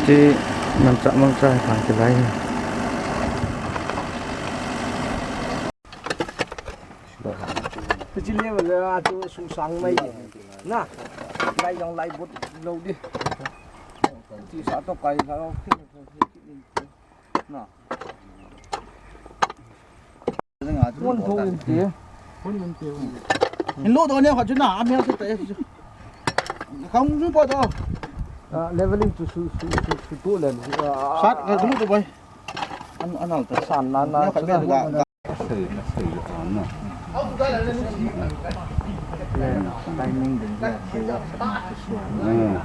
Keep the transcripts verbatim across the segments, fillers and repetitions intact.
Ti manchah mangcha hi thang kilai hi. Hiche level a chu susang mai na. Lai jong lai bot lou di. Ti sa to kai la. Na. Ngon thong in ti. Hin lo do ne kha chu na, a mel chu te. Khang ju pa do. Ah, leveling chu su, su, su, su tu len. Ah, sat ka lu to bai. An, an al ta san na na. Sei, sei, ah, na. Timing din ya, sei ya, sa, sa, sa. Mm.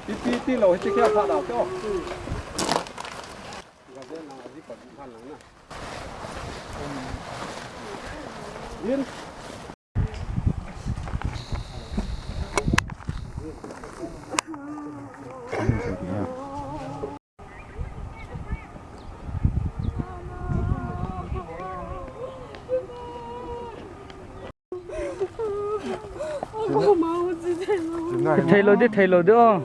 Pi, pi, ti lo, hiche kia pha dau kio. Yin. Thei lou di, thei lou di, oh.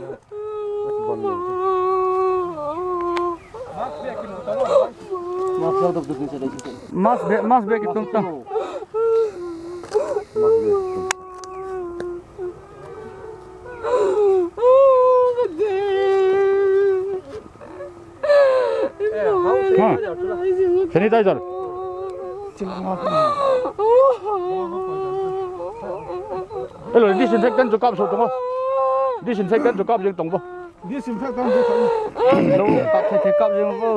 Mask be, mask be kitung tang. Ha. Sanitizer. Hello, disinfectant chu kap so tong o. Disinfectant chu kap jeng tong bo. Disinfectant chu kap. Lo, kap thei thei kap jeng bo.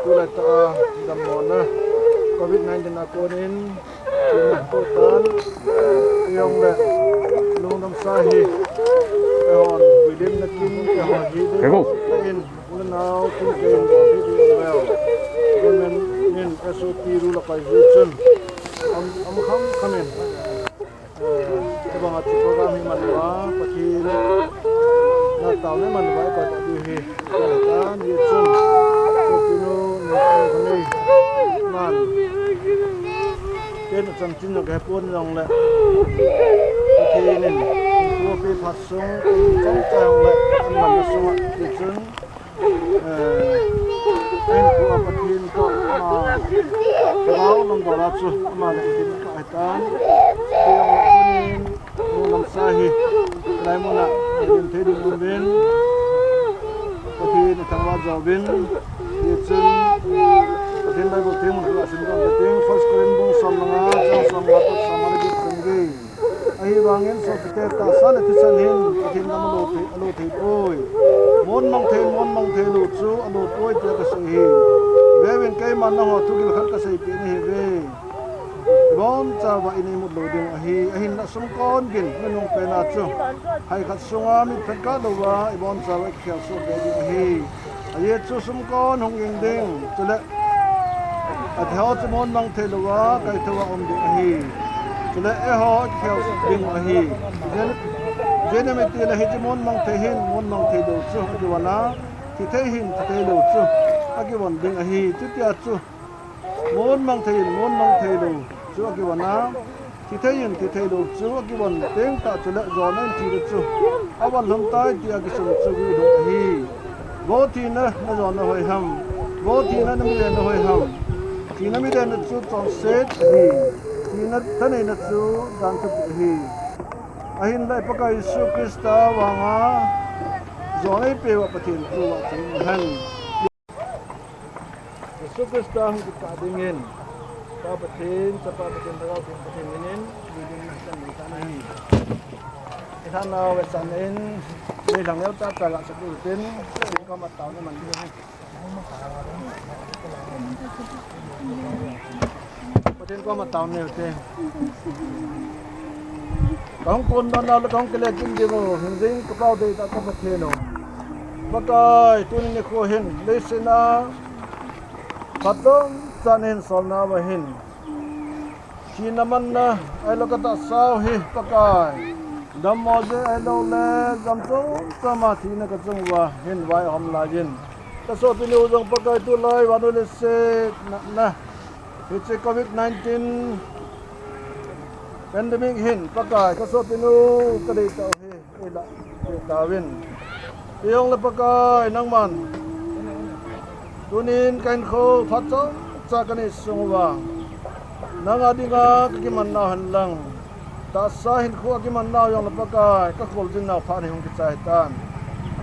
Tulai tah a damlouna covid nineteen a konin, tina ko tan, iyong le, lungdam sa hi, ehon, within na kin, ehon, hi de, in, unau, kin, kin, hi de, well, government in S O P rule apai ji chun, am, am kham, kham in. Eh, kibang a chu program hi man uva, Pathen na taona man uva, ipa ta diu hi, ka ta ni chun, Pathen u, ni chun, ni man. Ken chan chin na ka pon jong le, Pathen in, ko pe phat sung, chang chang le, an man sung, ni chun, Eh, ahin pu a Pathen toh ama, Lhagao lam bol a chu ama le Pathen toh ahitan. Pathen in lungdam sa hi, lai mun a, Pathen thei ding um in, Pathen ithangvah jo uvin, hichun, Pathen Bible theng mun a sim don ka ding, First Corinth bung som le nga, chang som le nga, chang som le nga, chang som le nga. Ahivangin sopite tahsa le thisan hin Pathen gam alo thei, alo thei poi. Mon mang thei, mon mang thei lou chu alo poi tia kasei hi. Veuvin keiman nangho thugil khat kaseipeh nahi uve. Ibonchauva in imut lou ding ahi, ahinla sumkon gin, minung pen a chu. Hai khat sunga mitphet kah louva, ibonchauva ikhel soh ve ding ahi. Ajeh chu sumkon hung ging ding, chule Atheiho chu mon mang thei louva kaithouva um ding ahi. Chule eiho atheiho ding ahi. Ijeh inem itile hiche mon mang thei hin mon mang thei lou chu akivon a, thi thei hin thi thei lou chu akivon ding ahi. Chutia chu mon mang thei hin mon mang thei lou chu akivon a, thi thei hin thi thei lou chu akivon teng tah chule jona in thina chu avon lhum tai tia kisun chu gui lhung ahi. Vo thina, na jona hoi ham? Vo thina, na milen na hoi ham? Thina milen na chu chonset ahi. Thina thaneina chu danthu ahi. Ahinla i Pakai Jesu Christa vanga jona eipeuva Pathen chu vahchoi hen. Jesu Christa hung kikah dingin Pa Pathen, Chapa Pathen, Lhagao Theng Pathen minin, midin na san ni tan ahi. Ithanau vesan in, meilhang neo tah tah gah sat utin, Pathen koma taona man ding ahi. Pathen koma taona nei ute. Kahung kondoh nau le kahung kile kin diu, hingjing kapao deitah ka Pathen u. Pakai, tuni nikho hin, leiset a phat chomcha nahin solnauva hin, thina manna ahilou katahsau hi Pakai, dammo jeh ahiloule jam chom choma thina kachunguva hin vai ahom laiyin, kasopinu jong Pakai tulai vannoi leiset natna hiche covid nineteen pandemic hin Pakai, kasopinu kadeitah u hi eilahpeh tauvin. Hijongle Pakai nangman tunin kahinkho phat chomcha kanei sung uva, nanga dinga kakimannau henlang, tahsa hinkho a kimannau jongle Pakai, kakholjin nau phat hi hung kichai tan.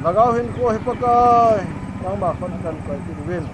Lhagao hinkho hi Pakai, nangma khut a kahin koi kit uvin.